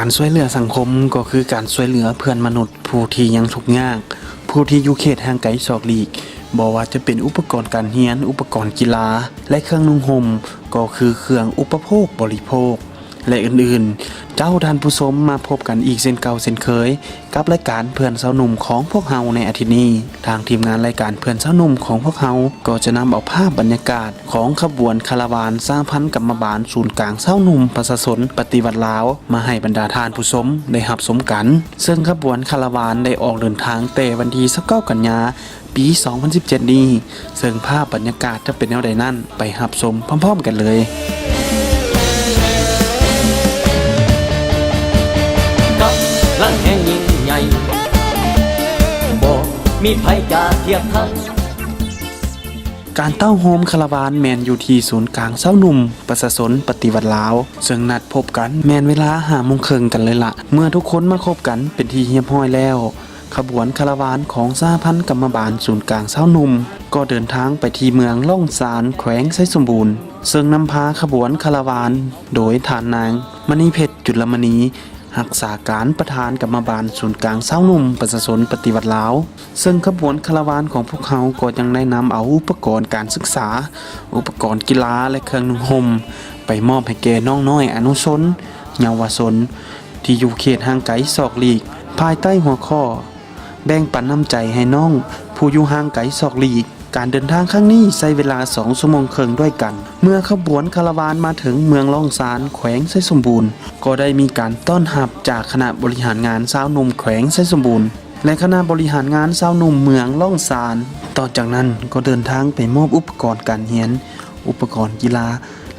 ການຊ່ວຍເຫຼືອສັງຄົມກໍຄືການຊ່ວຍເຫຼືອເພື່ອນມະນຸດຜູ້ທີ່ຍັງທຸກຍາກ, ຜູ້ທີ່ຢູ່ເຂດຫ່າງໄກສອກຫຼີກ, ບໍ່ວ່າຈະເປັນອຸປະກອນການຮຽນ, ອຸປະກອນກິລາ ແລະ ເຄື່ອງນຸ່ງຫົ່ມ ກໍຄືເຄື່ອງອຸປະໂພກບໍລິໂພກ ແລະ ອື່ນໆ. ເຈົ້າທ່ານຜູ້ຊົມ, ມາພົບກັນອີກເຊັ່ນເກົ່າເຊັ່ນເຄີຍ ກັບລາຍການເພື່ອນຊາວໜຸ່ມຂອງພວກເຮົາໃນອາທິດນີ້. ທາງທີມງານລາຍການເພື່ອນຊາວໜຸ່ມຂອງພວກເຮົາ ກໍຈະນຳເອົາພາບບັນຍາກາດຂອງຂະບວນຄາລາວານສະຫະພັນກຳມະບານສູນກາງຊາວໜຸ່ມປະຊາຊົນປະຕິວັດລາວ ມາໃຫ້ບັນດາທ່ານຜູ້ຊົມໄດ້ຮັບຊົມກັນ. ເຊິ່ງຂະບວນຄາລາວານໄດ້ອອກເດີນທາງແຕ່ວັນທີຊາວເກົ້າກັນຍາ ປີສອງພັນສິບເຈັດນີ້, ເຊິ່ງພາບບັນຍາກາດຈະເປັນແນວໃດນັ້ນ ໄປຮັບຊົມພ້ອມໆກັນເລີຍ. ກຳລັງແຮງຍິ່ງໃຫຍ່ ບໍ່ມີໃຜຈະທຽບທັນ. ການເຕົ້າໂຮມຄາລາວານແມ່ນຢູ່ທີ່ສູນກາງຊາວໜຸ່ມປະຊາຊົນປະຕິວັດລາວ, ເຊິ່ງນັດພົບກັນແມ່ນເວລາຫ້າໂມງເຄິ່ງກັນເລີຍລະ. ເມື່ອທຸກຄົນມາຄົບກັນເປັນທີ່ຮຽບຮ້ອຍແລ້ວ, ຂະບວນຄາລາວານຂອງສະຫະພັນກຳມະບານສູນກາງຊາວໜຸ່ມ ກໍເດີນທາງໄປທີ່ເມືອງລ້ອງຊານ ແຂວງໄຊສົມບູນ, ເຊິ່ງນຳພາຂະບວນຄາລາວານໂດຍທ່ານນາງ ມະນີເພັດ ຈຸລະມະນີ ຮັກສາການປະທານກຳມະບານສູນກາງຊາວໜຸ່ມປະຊາຊົນປະຕິວັດລາວ. ເຊິ່ງຂະບວນຄາລາວານຂອງພວກເຮົາກໍຍັງໄດ້ນຳເອົາອຸປະກອນການສຶກສາ, ອຸປະກອນກິລາ ແລະ ເຄື່ອງນຸ່ງຫົ່ມ ໄປມອບໃຫ້ແກ່ນ້ອງນ້ອຍອະນຸຊົນ, ເຍົາວະຊົນ ທີ່ຢູ່ເຂດຫ່າງໄກສອກຫຼີກ, ພາຍໃຕ້ຫົວຂໍ້ ແບ່ງປັນນ້ຳໃຈໃຫ້ນ້ອງຜູ້ຢູ່ຫ່າງໄກສອກຫຼີກ. ການເດີນທາງຄັ້ງນີ້ໃຊ້ເວລາສອງຊົ່ວໂມງເຄິ່ງດ້ວຍກັນ. ເມື່ອຂະບວນຄາລາວານມາເຖິງເມືອງລ້ອງຊານ ແຂວງໄຊສົມບູນ, ກໍໄດ້ມີການຕ້ອນຮັບຈາກຄະນະບໍລິຫານງານຊາວໜຸ່ມແຂວງໄຊສົມບູນ ແລະ ຄະນະບໍລິຫານງານຊາວໜຸ່ມເມືອງລ້ອງຊານ. ຕໍ່ຈາກນັ້ນກໍເດີນທາງໄປມອບອຸປະກອນການຮຽນ, ອຸປະກອນກິລາ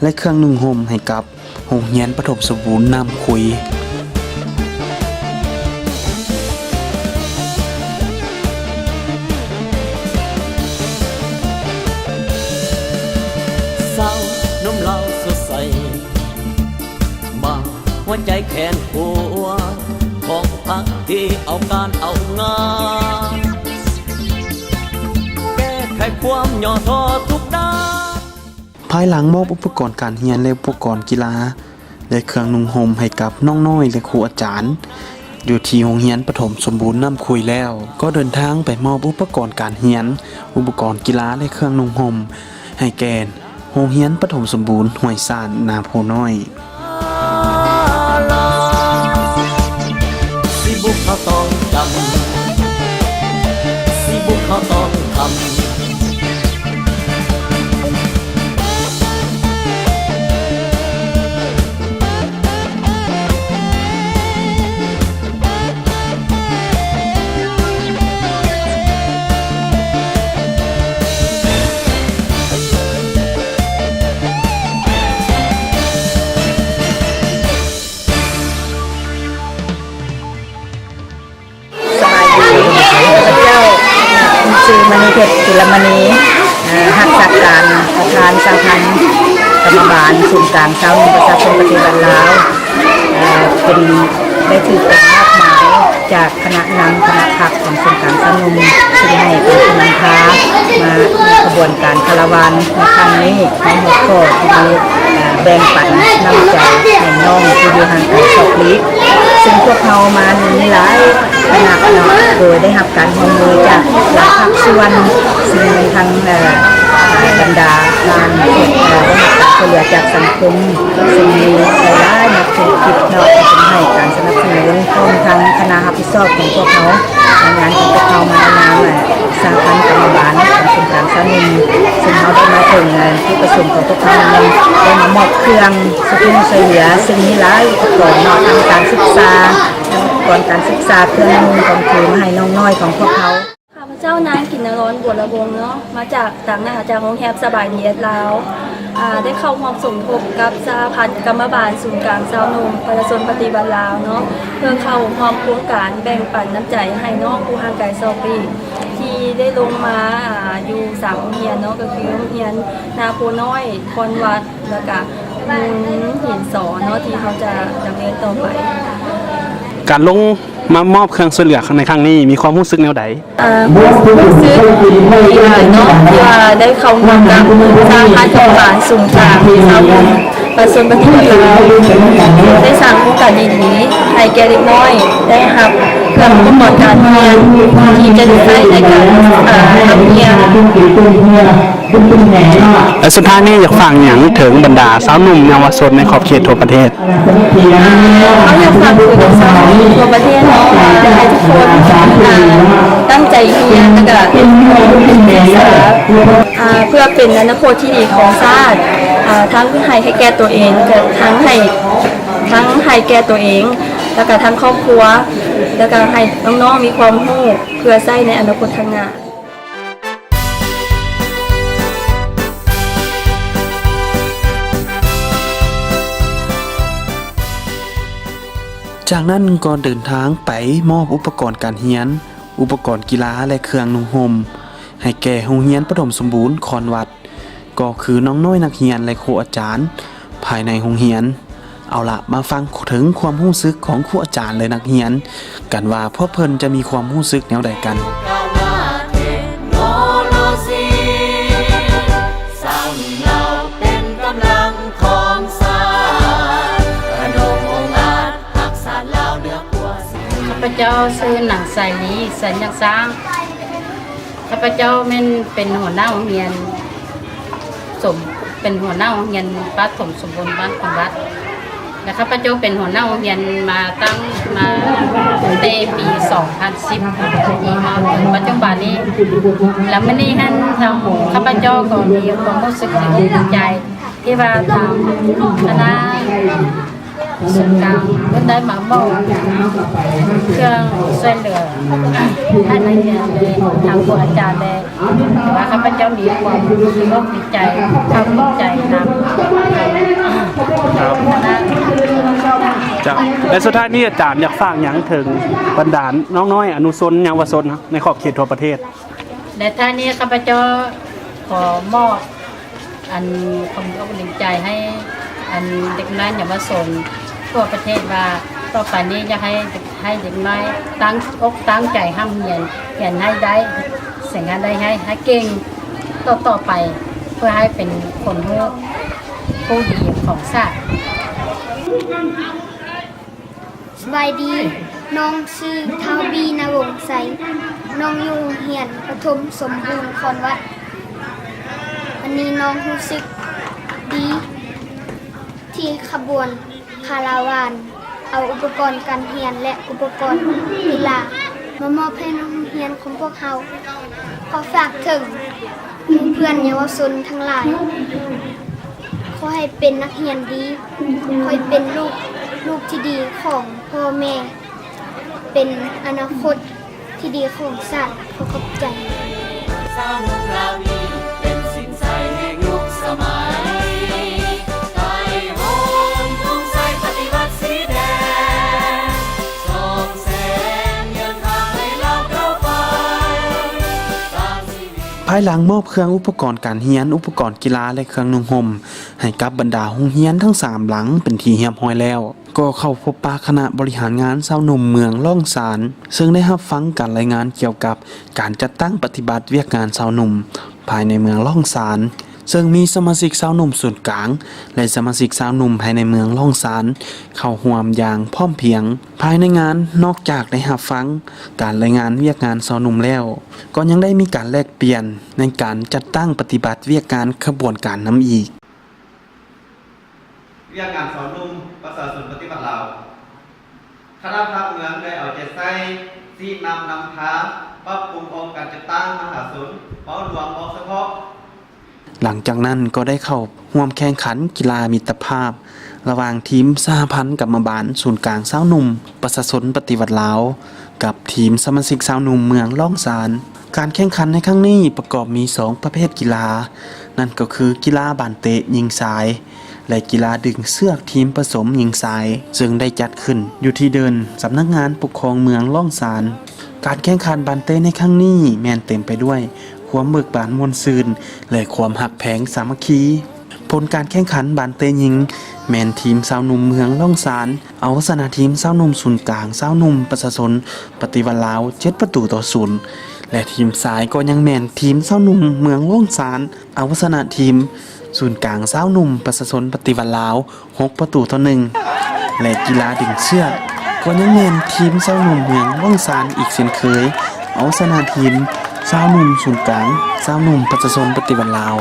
ແລະ ເຄື່ອງນຸ່ງຫົ່ມໃຫ້ກັບ ໂຮງຮຽນປະຖົມສົມບູນນ້ຳຄຸຍ. ສາວໜຸ່ມລາວສົດໃສ ມາຫົວໃຈແຂນຂົວ ຂອງພັກທີ່ເອົາການເອົາງານ ແກ້ໄຂຄວາມຫຍໍ້ທໍ້ທຸກດ້ານ. ພາຍຫຼັງມອບອຸປະກອນການຮຽນ ແລະ ອຸປະກອນກິລາ ແລະ ເຄື່ອງນຸ່ງຫົ່ມໃຫ້ກັບນ້ອງນ້ອຍ ແລະ ຄູອາຈານ ຢູ່ທີ່ໂຮງຮຽນປະຖົມສົມບູນນ້ຳຄຸຍແລ້ວ, ກໍເດີນທາງໄປມອບອຸປະກອນການຮຽນ, ອຸປະກອນກິລາ ແລະ ເຄື່ອງນຸ່ງຫົ່ມ ໃຫ້ແກ່ໂຮງຮຽນປະຖົມສົມບູນຫ້ວຍຊານ ນາໂພນ້ອຍ. ຊິບຸກເຂົ້າຕ້ອງຈຳ ຊິບຸກເຂົ້າຕ້ອງຄຳ. ສະບາຍດີ ຂ້າພະເຈົ້າຊື່ມະນີເພັດ ຈຸລະມະນີ ຮັກສາການປະທານສະຫະພັນກຳມະບານສູນກາງຊາວໜຸ່ມປະຊາຊົນປະຕິວັດລາວ ເປັນ ໄດ້ຖືກການມອບໝາຍຈາກຄະນະນຳຄະນະພັກຂອງສູນກາງຊາວໜຸ່ມ ທີ່ໃຫ້ເປັນຜູ້ນຳພາມາຂະບວນການຄາລາວານໃນຄັ້ງນີ້ ໃນຫົວຂໍ້ທີ່ມີ ແບ່ງປັນນ້ຳໃຈໃຫ້ນ້ອງທີ່ຢູ່ຫ່າງໄກສອກຫຼີກ ເຊິ່ງພວກເຮົາມານີ້ມີຫຼາຍຄະນະເນາະ ໂດຍໄດ້ຮັບການຮ່ວມມືຈາກຫຼາຍພາກສ່ວນ ເຊິ່ງມີທັງ ເອີ ບັນດາທ່ານເຮັດ ເອີ ໄດ້ຮັບການຊ່ວຍເຫຼືອຈາກສັງຄົມ ເຊິ່ງມີຫຼາຍໆນັກທຸລະກິດເນາະ ເປັນໃຫ້ການສະໜັບສະໜູນ ພ້ອມທັງຄະນະຮັບຜິດຊອບຂອງພວກເຮົາ ແຮງງານຂອງພວກເຮົາມາໃນນາມ ສະຫະພັນກຳມະບານຂອງສູນກາງຊາວໜຸ່ມ ເຊິ່ງເຮົາໄດ້ມາເຖິງ ເອີ ທີ່ປະຊຸມຂອງພວກເຮົາ ໄດ້ມາມອບເຄື່ອງຊ່ວຍເຫຼືອ ເຊິ່ງມີຫຼາຍອຸປະກອນເນາະ ທັງການສຶກສາ ອຸປະກອນການສຶກສາ ເຄື່ອງນຸ່ງຂອງຖືມາໃຫ້ນ້ອງນ້ອຍຂອງພວກເຮົາ. ຂ້າພະເຈົ້າ ນາງ ກິນນະລອນ ບົວລະວົງ ເນາະ ມາຈາກ ຕາງໜ້າຈາກໂຮງແຮມສະບາຍດີເອັດລາວ ອາ ໄດ້ເຂົ້າຮ່ວມສົມທົບກັບສະຫະພັນກຳມະບານສູນກາງຊາວໜຸ່ມປະຊາຊົນປະຕິວັດລາວເນາະ ເພື່ອເຂົ້າຮ່ວມໂຄງການແບ່ງປັນນ້ຳໃຈໃຫ້ນ້ອງຜູ້ຫ່າງໄກສອກຫຼີກ ທີ່ໄດ້ລົງມາ ອາ ຢູ່ສາມໂຮງຮຽນເນາະ ກໍຄືໂຮງຮຽນນາໂພນ້ອຍ, ຄອນວັດ ແລ້ວກະມຸງຫີນສໍເນາະ ທີ່ເຮົາຈະດຳເນີນຕໍ່ໄປ. ການລົງ ມາມອບເຄື່ອງຊ່ວຍເຫຼືອໃນຄັ້ງນີ້ ມີຄວາມຮູ້ສຶກແນວໃດ? ເອີ ຮູ້ສຶກດີຫຼາຍເນາະ ທີ່ວ່າໄດ້ເຂົ້າຮ່ວມກັບສະຫະພັນກຳມະການສູນກາງຊາວພຸດປະຊາຊົນປະຕິວັດລາວ ໄດ້ສ້າງໂອກາດດີໆໃຫ້ແກ່ເດັກນ້ອຍໄດ້ຮັບເຄື່ອງອຸປະກອນການຮຽນທີ່ຈະໄດ້ໃຊ້ໃນການ ເອີ ຮັບຮຽນ. ແລະ ສຸດທ້າຍນີ້ຢາກຝາກຫຍັງເຖິງບັນດາຊາວໜຸ່ມເຍົາວະຊົນໃນຂອບເຂດທົ່ວປະເທດ? ເຮົາຢາກຝາກເຖິງຊາວໜຸ່ມທົ່ວປະເທດເນາະ ວ່າໃຫ້ທຸກຄົນ ອ່າ ຕັ້ງໃຈຮຽນ ແລ້ວກະສຶກສາ ອ່າ ເພື່ອເປັນອະນາຄົດທີ່ດີຂອງຊາດ ອ່າ ທັງໃຫ້ ໃຫ້ແກ່ຕົວເອງ ແລະ ທັງໃຫ້ ທັງໃຫ້ແກ່ຕົວເອງ ແລ້ວກະທັງຄອບຄົວ ແລ້ວກະໃຫ້ນ້ອງໆມີຄວາມຮູ້ເພື່ອໃຊ້ໃນອະນາຄົດຂ້າງໜ້າ. ຈາກນັ້ນກໍເດີນທາງໄປມອບອຸປະກອນການຮຽນ, ອຸປະກອນກິລາ ແລະ ເຄື່ອງນຸ່ງຫົ່ມ ໃຫ້ແກ່ໂຮງຮຽນປະຖົມສົມບູນຄອນວັດ, ກໍຄືນ້ອງນ້ອຍນັກຮຽນ ແລະ ຄູອາຈານ ພາຍໃນໂຮງຮຽນ. ເອົາລະ ມາຟັງເຖິງຄວາມຮູ້ສຶກຂອງຄູອາຈານ ແລະ ນັກຮຽນກັນວ່າ ພວກເພິ່ນຈະມີຄວາມຮູ້ສຶກແນວໃດກັນ. ຂ້າພະເຈົ້າຊື່ນາງ ສາຍລີ ໄຊຍະສ້າງ. ຂ້າພະເຈົ້າແມ່ນເປັນຫົວໜ້າໂຮງຮຽນສົມ ເປັນຫົວໜ້າໂຮງຮຽນປະຖົມສົມບູນບ້ານຄອນວັດ ແລະ ຂ້າພະເຈົ້າເປັນຫົວໜ້າໂຮງຮຽນມາຕັ້ງ ມາແຕ່ປີສອງພັນສິບ ມາເຖິງປັດຈຸບັນນີ້. ແລະ ມື້ນີ້ຫັ້ນ ທາງຂ້າພະເຈົ້າກໍມີຄວາມຮູ້ສຶກດີອົກດີໃຈ ທີ່ວ່າທາງຄະນະ ສູນກາງເພິ່ນໄດ້ມາມອບເຄື່ອງຊ່ວຍເຫຼືອໃຫ້ນັກຮຽນ ແລະ ທາງຄູອາຈານ ແລະ ວ່າຂ້າພະເຈົ້າມີຄວາມດີອົກດີໃຈ ພາກພູມໃຈນຳ. ເຈົ້າ ແລະ ສຸດທ້າຍນີ້ອາຈານຢາກຝາກຫຍັງເຖິງບັນດານ້ອງນ້ອຍອະນຸຊົນເຍົາວະຊົນໃນຂອບເຂດທົ່ວປະເທດ? ແລະ ທ້າຍນີ້ຂ້າພະເຈົ້າຂໍມອບ ອັນຄວາມອົກດີໃຈໃຫ້ ອັນເດັກນ້ອຍເຍົາວະຊົນທົ່ວປະເທດວ່າ ຕໍ່ໄປນີ້ຢາກໃຫ້ ໃຫ້ເດັກນ້ອຍຕັ້ງອົກຕັ້ງໃຈຮ່ຳຮຽນ, ຮຽນໃຫ້ໄດ້, ເສັງໃຫ້ໄດ້, ໃຫ້ ໃຫ້ເກັ່ງຕໍ່ໆໄປ ເພື່ອໃຫ້ເປັນຄົນຮູ້ຜູ້ດີຂອງຊາດ. ສະບາຍດີ, ນ້ອງຊື່ ທ້າວ ບີ ນາວົງໄຊ, ນ້ອງຢູ່ໂຮງຮຽນປະຖົມສົມບູນຄອນວັດ. ວັນນີ້ນ້ອງຮູ້ສຶກດີທີ່ຂະບວນຄາລາວານເອົາອຸປະກອນການຮຽນ ແລະ ອຸປະກອນກິລາມາມອບໃຫ້ໂຮງຮຽນຂອງພວກເຮົາ. ຂໍຝາກເຖິງ ໝູ່ເພື່ອນເຍົາວະຊົນທັງຫຼາຍ, ຂໍໃຫ້ເປັນນັກຮຽນດີ, ຂໍໃຫ້ເປັນລູກ, ລູກທີ່ດີຂອງພໍ່ແມ່, ເປັນອະນາຄົດທີ່ດີຂອງຊາດ. ຂໍຂອບໃຈ. ຊາວໜຸ່ມເຫຼົ່ານີ້ເປັນສິນໄຊແຫ່ງຍຸກສະໄໝ, ໄຕ່ໂຫນທຸງໄຊປະຕິວັດສີແດງ, ສ່ອງແສງເຍືອງທາງໃຫ້ລາວກ້າວໄປ. ພາຍຫຼັງມອບເຄື່ອງອຸປະກອນການຮຽນ, ອຸປະກອນກິລາ ແລະ ເຄື່ອງນຸ່ງຫົ່ມໃຫ້ກັບບັນດາໂຮງຮຽນທັງສາມຫຼັງເປັນທີ່ຮຽບຮ້ອຍແລ້ວ, ກໍເຂົ້າພົບປະຄະນະບໍລິຫານງານຊາວໜຸ່ມເມືອງລ້ອງຊານ, ເຊິ່ງໄດ້ຮັບຟັງການລາຍງານກ່ຽວກັບການຈັດຕັ້ງປະຕິບັດວຽກງານຊາວໜຸ່ມພາຍໃນເມືອງລ້ອງຊານ. ເຊິ່ງມີສະມາຊິກຊາວໜຸ່ມສູນກາງ ແລະ ສະມາຊິກຊາວໜຸ່ມພາຍໃນເມືອງລ້ອງຊານເຂົ້າຮ່ວມຢ່າງພ້ອມພຽງ. ພາຍໃນງານນອກຈາກໄດ້ຮັບຟັງການລາຍງານວຽກງານຊາວໜຸ່ມແລ້ວ, ກໍຍັງໄດ້ມີການແລກປ່ຽນໃນການຈັດຕັ້ງປະຕິບັດວຽກງານຂະບວນການນຳອີກ. ວຽກງານຊາວໜຸ່ມປະຊາຊົນປະຕິວັດລາວ. ຄະນະພັກເມືອງໄດ້ເອົາໃຈໃສ່ຊີ້ນຳນຳພາ ປັບປຸງອົງການຈັດຕັ້ງມະຫາຊົນ ເວົ້າລວມ ເວົ້າສະເພາະ. ຫຼັງຈາກນັ້ນກໍໄດ້ເຂົ້າຮ່ວມແຂ່ງຂັນກິລາມິດຕະພາບ ລະຫວ່າງທີມສະຫະພັນກຳມະບານສູນກາງຊາວໜຸ່ມປະຊາຊົນປະຕິວັດລາວ ກັບທີມສະມາຊິກຊາວໜຸ່ມເມືອງລ້ອງຊານ. ການແຂ່ງຂັນໃນຄັ້ງນີ້ປະກອບມີສອງປະເພດກິລາ, ນັ້ນກໍຄືກິລາບານເຕະຍິງຊາຍ ແລະ ກິລາດຶງເຊືອກທີມປະສົມຍິງຊາຍ, ເຊິ່ງໄດ້ຈັດຂຶ້ນຢູ່ທີ່ເດີ່ນສຳນັກງານປົກຄອງເມືອງລ້ອງຊານ. ການແຂ່ງຂັນບານເຕະໃນຄັ້ງນີ້ແມ່ນເຕັມໄປດ້ວຍຄວາມເບີກບານມ່ວນຊື່ນ ແລະ ຄວາມຮັກແພງສາມັກຄີ. ຜົນການແຂ່ງຂັນບານເຕະຍິງ ແມ່ນທີມຊາວໜຸ່ມເມືອງລ້ອງຊານ ເອົາຊະນະທີມຊາວໜຸ່ມສູນກາງຊາວໜຸ່ມປະຊາຊົນປະຕິວັດລາວ ເຈັດປະຕູຕໍ່ສູນ ແລະ ທີມຊາຍກໍຍັງແມ່ນທີມຊາວໜຸ່ມເມືອງລ້ອງຊານ ເອົາຊະນະທີມສູນກາງຊາວໜຸ່ມປະຊາຊົນປະຕິວັດລາວ ຫົກປະຕູຕໍ່ໜຶ່ງ ແລະ ກິລາດຶງເຊືອກ ກໍຍັງແມ່ນທີມຊາວໜຸ່ມເມືອງລ້ອງຊານອີກເຊັ່ນເຄີຍ ເອົາຊະນະທີມຊາວໜຸ່ມສູນກາງຊາວໜຸ່ມປະຊາຊົນປະຕິວັດລາວ.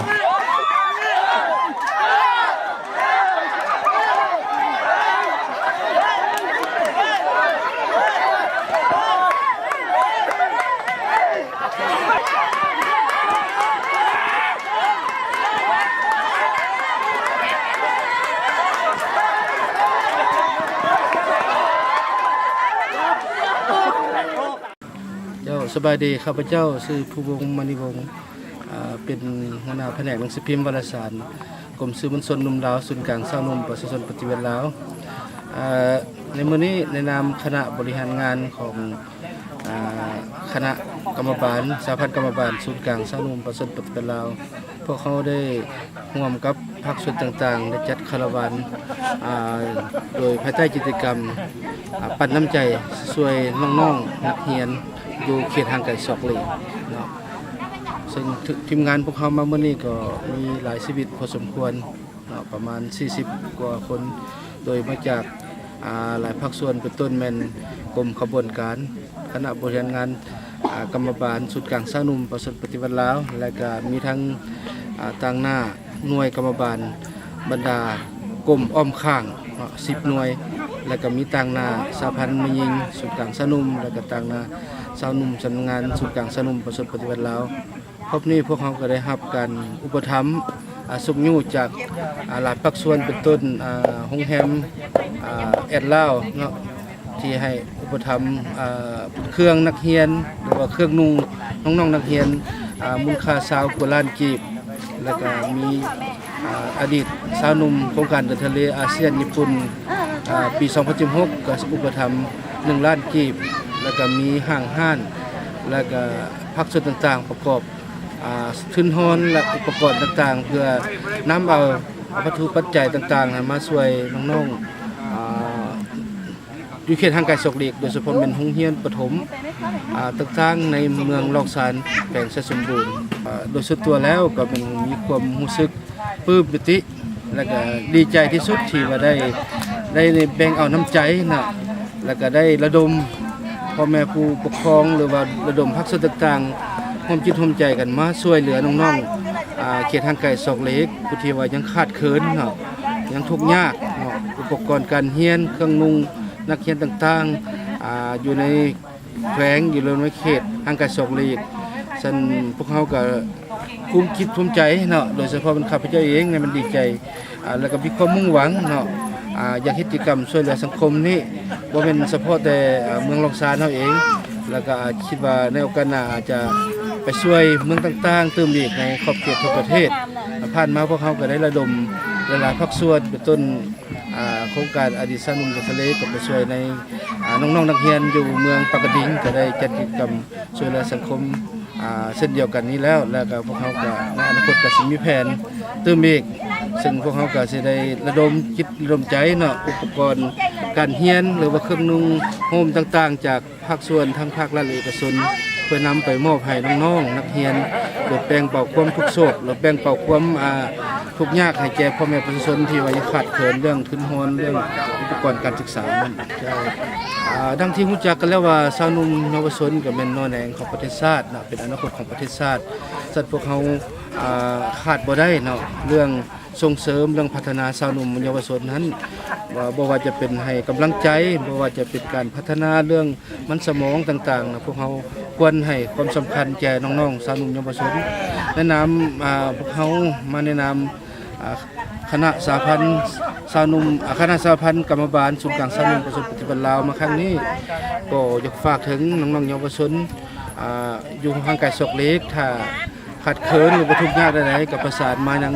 ເຈົ້າ ສະບາຍດີ, ຂ້າພະເຈົ້າຊື່ ພູວົງ ມະນີວົງ ເປັນຫົວໜ້າພະແນກໜັງສືພິມວາລະສານ ກົມສື່ມວນຊົນໜຸ່ມລາວ ສູນກາງຊາວໜຸ່ມປະຊາຊົນປະຕິວັດລາວ. ໃນມື້ນີ້ໃນນາມຄະນະບໍລິຫານງານຂອງ ຄະນະກຳມະບານ ສະຫະພັນກຳມະບານສູນກາງຊາວໜຸ່ມປະຊາຊົນປະຕິວັດລາວ ພວກເຮົາໄດ້ຮ່ວມກັບພາກສ່ວນຕ່າງໆ ໄດ້ຈັດຄາລາວານ ໂດຍພາຍໃຕ້ກິດຈະກຳ ປັນນ້ຳໃຈຊ່ວຍນ້ອງໆນັກຮຽນຢູ່ເຂດຫ່າງໄກສອກຫຼີກເນາະ. ເຊິ່ງທີມງານພວກເຮົາມາມື້ນີ້ກໍມີຫຼາຍຊີວິດພໍສົມຄວນເນາະ ປະມານສີ່ສິບກວ່າຄົນ ໂດຍມາຈາກ ອາ ຫຼາຍພາກສ່ວນ ເປັນຕົ້ນແມ່ນກົມຂະບວນການ ຄະນະບໍລິຫານງານ ອາ ກຳມະບານສູນກາງຊາວໜຸ່ມປະຊາຊົນປະຕິວັດລາວ ແລະກະມີທັງ ອາ ຕາງໜ້າໜ່ວຍກຳມະບານ ບັນດາກົມອ້ອມຂ້າງເນາະ ສິບໜ່ວຍ ແລະກະມີຕາງໜ້າສະຫະພັນແມ່ຍິງສູນກາງຊາວໜຸ່ມ ແລະກະຕາງໜ້າຊາວໜຸ່ມສຳນັກງານສູນກາງຊາວໜຸ່ມປະຊາຊົນປະຕິວັດລາວ. ຮອບນີ້ພວກເຮົາກໍໄດ້ຮັບການອຸປະຖຳ ອາ ຊຸກຍູ້ຈາກ ອາ ຫຼາຍພາກສ່ວນ ເປັນຕົ້ນ ອາ ໂຮງແຮມ ອາ ແອດລາວເນາະ ທີ່ໃຫ້ອຸປະຖຳ ອາ ເຄື່ອງນັກຮຽນ ຫຼືວ່າເຄື່ອງນຸ່ງນ້ອງໆນັກຮຽນ ອາ ມູນຄ່າຊາວກວ່າລ້ານກີບ ແລ້ວກໍມີ ອາ ອະດີດຊາວໜຸ່ມໂຄງການເດີນທະເລອາຊຽນຍີ່ປຸ່ນ ອາ ປີສອງພັນສິບຫົກ ກໍອຸປະຖຳໜຶ່ງລ້ານກີບ ແລ້ວກໍມີຫ້າງຮ້ານ ແລ້ວກໍພາກສ່ວນຕ່າງໆປະກອບ ອາ ທຶນຮອນ ແລະ ອຸປະກອນຕ່າງໆ ເພື່ອນຳເອົາວັດຖຸປັດໄຈຕ່າງໆ ມາຊ່ວຍນ້ອງໆ ອາ ຢູ່ເຂດຫ່າງໄກສອກຫຼີກ ໂດຍສະເພາະແມ່ນໂຮງຮຽນປະຖົມ ອາ ຕ່າງໆ ໃນເມືອງລ້ອງຊານ ແຂວງໄຊສົມບູນ. ອາ ໂດຍສ່ວນຕົວແລ້ວກໍແມ່ນມີຄວາມຮູ້ສຶກ ປຶ້ມປີຕິ ແລະກະດີໃຈທີ່ສຸດທີ່ວ່າໄດ້ ໄດ້ ໄດ້ແບ່ງເອົານ້ຳໃຈເນາະ ແລະກະໄດ້ລະດົມພໍ່ແມ່ຜູ້ປົກຄອງ ຫຼືວ່າລະດົມພາກສ່ວນຕ່າງໆ ຮ່ວມຈິດຮ່ວມໃຈກັນມາຊ່ວຍເຫຼືອນ້ອງໆ ອາ ເຂດຫ່າງໄກສອກຫຼີກ ຜູ້ທີ່ວ່າຍັງຂາດເຂີນເນາະ ຍັງທຸກຍາກເນາະ ອຸປະກອນການຮຽນ ເຄື່ອງນຸ່ງນັກຮຽນຕ່າງໆ ອາ ຢູ່ໃນ ແຂວງ ຢູ່ໃນເຂດຫ່າງໄກສອກຫຼີກ. ຊັ້ນພວກເຮົາກໍພູມຈິດພູມໃຈເນາະ ໂດຍສະເພາະເປັນຂ້າພະເຈົ້າເອງນີ້ມັນດີໃຈ ອາ ແລ້ວກໍມີຄວາມມຸ່ງຫວັງເນາະ ອາ ຢາກເຮັດກິດຈະກຳຊ່ວຍເຫຼືອສັງຄົມນີ້ ບໍ່ແມ່ນສະເພາະແຕ່ ອາ ເມືອງລ້ອງຊານເຮົາເອງ ແລ້ວກໍອາດຄິດວ່າໃນໂອກາດໜ້າອາດຈະໄປຊ່ວຍເມືອງຕ່າງໆຕື່ມອີກໃນຂອບເຂດທົ່ວປະເທດ. ຜ່ານມາພວກເຮົາກໍໄດ້ລະດົມຫຼາຍໆພາກສ່ວນ ເປັນຕົ້ນ ອາ ໂຄງການອະດີດຊາວໜຸ່ມເດີນທະເລ ກໍໄປຊ່ວຍໃນ ອາ ນ້ອງໆນັກຮຽນຢູ່ເມືອງປາກກະດິງ ກໍໄດ້ຈັດກິດຈະກຳຊ່ວຍເຫຼືອສັງຄົມ ອາ ເຊັ່ນດຽວກັນນີ້ແລ້ວ ແລ້ວກໍພວກເຮົາກໍໃນອະນາຄົດກໍຊິມີແຜນຕື່ມອີກ ເຊິ່ງພວກເຮົາກໍຊິໄດ້ລະດົມຈິດລະດົມໃຈເນາະ ອຸປະກອນການຮຽນ ຫຼືວ່າເຄື່ອງນຸ່ງໂຮມຕ່າງໆ ຈາກ ພາກສ່ວນທັງພາກລັດ ແລະ ເອກະຊົນ ເພື່ອນຳໄປມອບໃຫ້ນ້ອງໆນັກຮຽນ ໂດຍແບ່ງເບົາຄວາມທຸກໂສກ ແລະ ແບ່ງເບົາຄວາມ ອາ ທຸກຍາກໃຫ້ແກ່ພໍ່ແມ່ປະຊາຊົນທີ່ວ່າຍັງຂາດເຂີນເລື່ອງທຶນຮອນ ເລື່ອງອຸປະກອນການສຶກສານັ້ນ. ອາ ດັ່ງທີ່ຮູ້ຈັກກັນແລ້ວວ່າ ຊາວໜຸ່ມເຍົາວະຊົນກໍແມ່ນໜໍ່ແໜງຂອງປະເທດຊາດເນາະ ເປັນອະນາຄົດຂອງປະເທດຊາດ. ຊັ້ນພວກເຮົາ ອາ ຂາດບໍ່ໄດ້ເນາະ ເລື່ອງ ສົ່ງເສີມເລື່ອງພັດທະນາຊາວໜຸ່ມເຍົາວະຊົນນັ້ນ ວ່າບໍ່ວ່າຈະເປັນໃຫ້ກຳລັງໃຈ ບໍ່ວ່າຈະເປັນການພັດທະນາເລື່ອງມັນສະໝອງຕ່າງໆນະ ພວກເຮົາຄວນໃຫ້ຄວາມສຳຄັນແກ່ນ້ອງໆຊາວໜຸ່ມເຍົາວະຊົນ. ໃນນາມ ອາ ພວກເຮົາມາໃນນາມ ອາ ຄະນະສະຫະພັນຊາວໜຸ່ມ ອາ ຄະນະສະຫະພັນກຳມະບານສູນກາງຊາວໜຸ່ມປະຊາຊົນປະຕິວັດລາວມາຄັ້ງນີ້ ກໍຢາກຝາກເຖິງນ້ອງໆເຍົາວະຊົນ ອາ ຢູ່ຫ່າງໄກສອກຫຼີກ ຖ້າ ຂາດເຂີນ ຫຼືວ່າທຸກຍາກໃດໆ ກໍປະສານມາຍັງ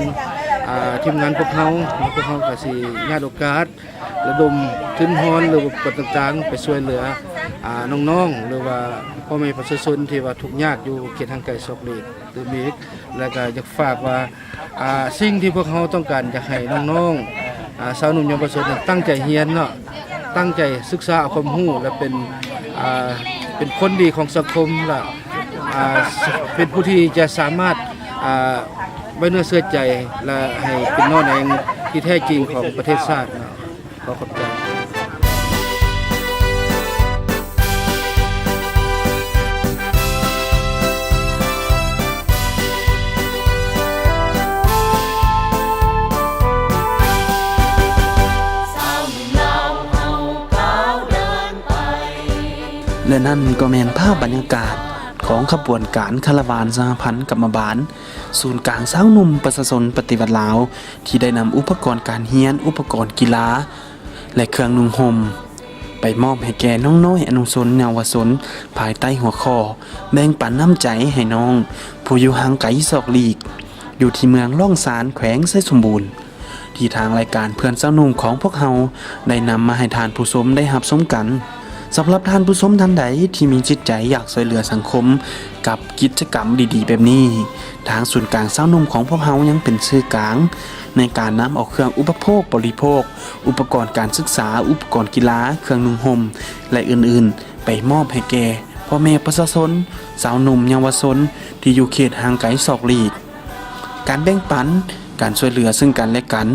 ອາ ທີມງານພວກເຮົາ ແລ້ວພວກເຮົາກໍຊິຍາດໂອກາດລະດົມທຶນຮອນ ຫຼືວ່າອຸປະກອນຕ່າງໆ ໄປຊ່ວຍເຫຼືອ ອາ ນ້ອງໆ ຫຼືວ່າພໍ່ແມ່ປະຊາຊົນທີ່ວ່າທຸກຍາກຢູ່ເຂດຫ່າງໄກສອກຫຼີກຕື່ມອີກ ແລະກະຢາກຝາກວ່າ ອາ ສິ່ງທີ່ພວກເຮົາຕ້ອງການຢາກໃຫ້ນ້ອງໆ ອາ ຊາວໜຸ່ມເຍົາວະຊົນນັ້ນຕັ້ງໃຈຮຽນເນາະ ຕັ້ງໃຈສຶກສາເອົາຄວາມຮູ້ ແລະເປັນ ອາ ເປັນຄົນດີຂອງສັງຄົມ ແລະ ອາ ເປັນຜູ້ທີ່ຈະສາມາດ ອາ ໄວ້ເນື້ອເຊື່ອໃຈ ແລະໃຫ້ເປັນໜໍ່ແໜງທີ່ແທ້ຈິງຂອງປະເທດຊາດເນາະ. ຂໍຂອບໃຈ. ແລະນັ້ນກໍແມ່ນພາບບັນຍາກາດຂອງຂະບວນການຄາລາວານສະຫະພັນກຳມະບານ ສູນກາງຊາວໜຸ່ມປະຊາຊົນປະຕິວັດລາວ ທີ່ໄດ້ນຳອຸປະກອນການຮຽນ, ອຸປະກອນກິລາ ແລະ ເຄື່ອງນຸ່ງຫົ່ມ ໄປມອບໃຫ້ແກ່ນ້ອງນ້ອຍອະນຸຊົນເຍົາວະຊົນ ພາຍໃຕ້ຫົວຂໍ້ ແບ່ງປັນນ້ຳໃຈໃຫ້ນ້ອງຜູ້ຢູ່ຫ່າງໄກສອກຫຼີກ ຢູ່ທີ່ເມືອງລ້ອງຊານ ແຂວງໄຊສົມບູນ ທີ່ທາງລາຍການເພື່ອນຊາວໜຸ່ມຂອງພວກເຮົາ ໄດ້ນຳມາໃຫ້ທ່ານຜູ້ຊົມໄດ້ຮັບຊົມກັນ. ສຳລັບທ່ານຜູ້ຊົມທ່ານໃດທີ່ມີຈິດໃຈຢາກຊ່ວຍເຫຼືອສັງຄົມກັບກິດຈະກຳດີໆແບບນີ້, ທາງສູນກາງຊາວໜຸ່ມຂອງພວກເຮົາຍັງເປັນສື່ກາງໃນການນຳເອົາເຄື່ອງອຸປະໂພກບໍລິໂພກ, ອຸປະກອນການສຶກສາ, ອຸປະກອນກິລາ, ເຄື່ອງນຸ່ງຫົ່ມ ແລະ ອື່ນໆ ໄປມອບໃຫ້ແກ່ພໍ່ແມ່ປະຊາຊົນ, ຊາວໜຸ່ມເຍົາວະຊົນທີ່ຢູ່ເຂດຫ່າງໄກສອກຫຼີກ. ການແບ່ງປັນ, ການຊ່ວຍເຫຼືອເຊິ່ງກັນແລະກັນ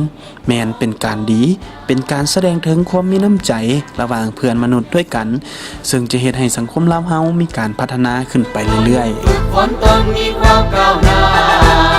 ແມ່ນເປັນການດີ, ເປັນການສະແດງເຖິງຄວາມມີນ້ຳໃຈລະຫວ່າງເພື່ອນມະນຸດດ້ວຍກັນ, ເຊິ່ງຈະເຮັດໃຫ້ສັງຄົມລາວເຮົາມີການພັດທະນາຂຶ້ນໄປເລື້ອຍໆ. ທຸກຄົນຕ້ອງມີຄວາມກ້າວໜ້າ,